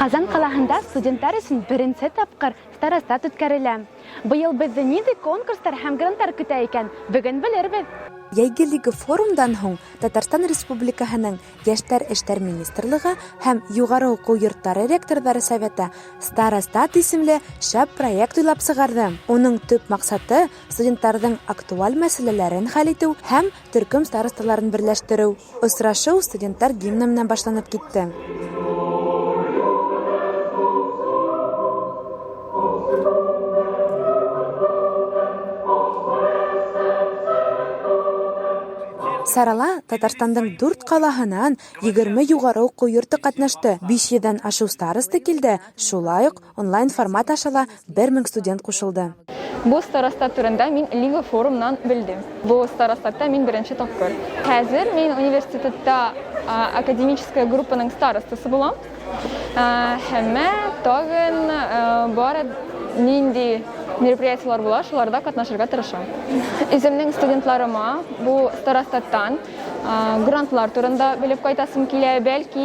Ҡазан ҡалаһында студенттар өсөн беренсе тапҡыр старостат үткәрелә. Быйыл беҙҙе ниндәй конкурстар һәм гранттар көтә икән, бөгөн белербеҙ. Йәйге лига форумдан һуң Татарстан Республикаһының Йәштәр эштәр министрлығы һәм юғары уҡыу йорттары ректорҙары советы Старостат исемле шәп проект уйлап сығарҙы. Уның төп маҡсаты студенттарҙың актуаль мәсьәләләрен хәл итеү һәм төркөм старосталарын берләштереү. Осрашыу студенттар гимны менән башланып китте. Сарала Татарстандың дүрт ҡалаһынан 20 юғары уҡыу йорто ҡатнашты. 500-ҙән ашыу староста килде, шулай уҡ онлайн формат аша ла 1000 студент ҡушылды. Бу старостат турында мин Лига форумнан белдем. Бу старостатта мин беренче тапкыр. Хәзер мин университетта академическая группаның старостасы булам. Һәм тагын бары нинди мероприятиелар була, шуларда катнашырга тырышам. Үземнең студентларыма бу старостаттан грантлар турында белеп кайтасым килә, бәлки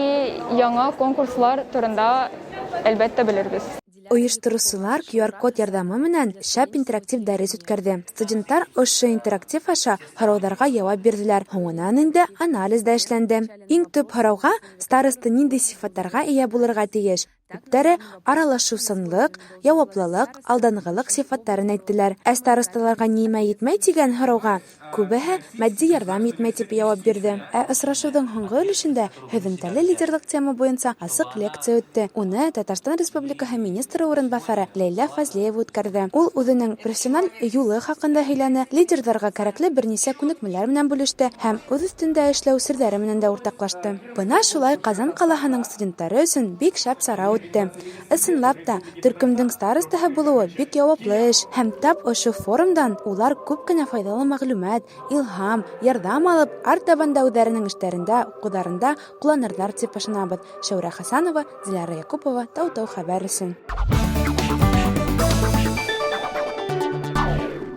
яңа конкурслар турында әлбәттә белербез. Ойоштороусылар QR-код ярҙамы менән шәп интерактив дәрес үткәрҙе. Студенттар ошо интерактив аша һорауҙарға яуап бирҙеләр. Һуңынан инде анализ да эшләнде. Иң төп һорауға староста ниндәй сифаттарға эйә булырға тейеш? Күптәре аралашыусанлыҡ, яуаплылыҡ, алданғылыҡ сифаттарын әйттеләр. Ә старосталарға нимә етмәй тигән һорауға күбеһе матди ярҙам етмәй тип яуап бирҙе. Ә осрашыуҙың һуңғы өлөшөндә һөҙөмтәле лидерлыҡ тема буйынса асыҡ лекция үтте. Уны Татарстан Республикаһы министры урынбаҫары Ләйлә Фазлиева үткәрҙе. Ул үҙенең профессиональ юлы хаҡында һөйләне, лидерҙарға кәрәкле бер нисә күнекмәләр менән бүлеште һәм үҙ өҫтөндә эшләү серҙәре менән дә уртаҡлашты. Бына шулай Ҡазан ҡалаһының студенттары өсөн бик шәп сара үтте. Ысынлап та, төркөмдөң старостаһы булыуы бик яуаплы эш һәм тап ошо форумдан улар күп кенә файҙалы мәғлүмәт, илһам, ярҙам алып, артабан да үҙҙәренең эштәрендә, уҡыуҙарында ҡулланырҙар тип ышанабыҙ. Шәүрә Хәсәнова, Диляра Якупова, Тау-Тау хәбәр өсөн.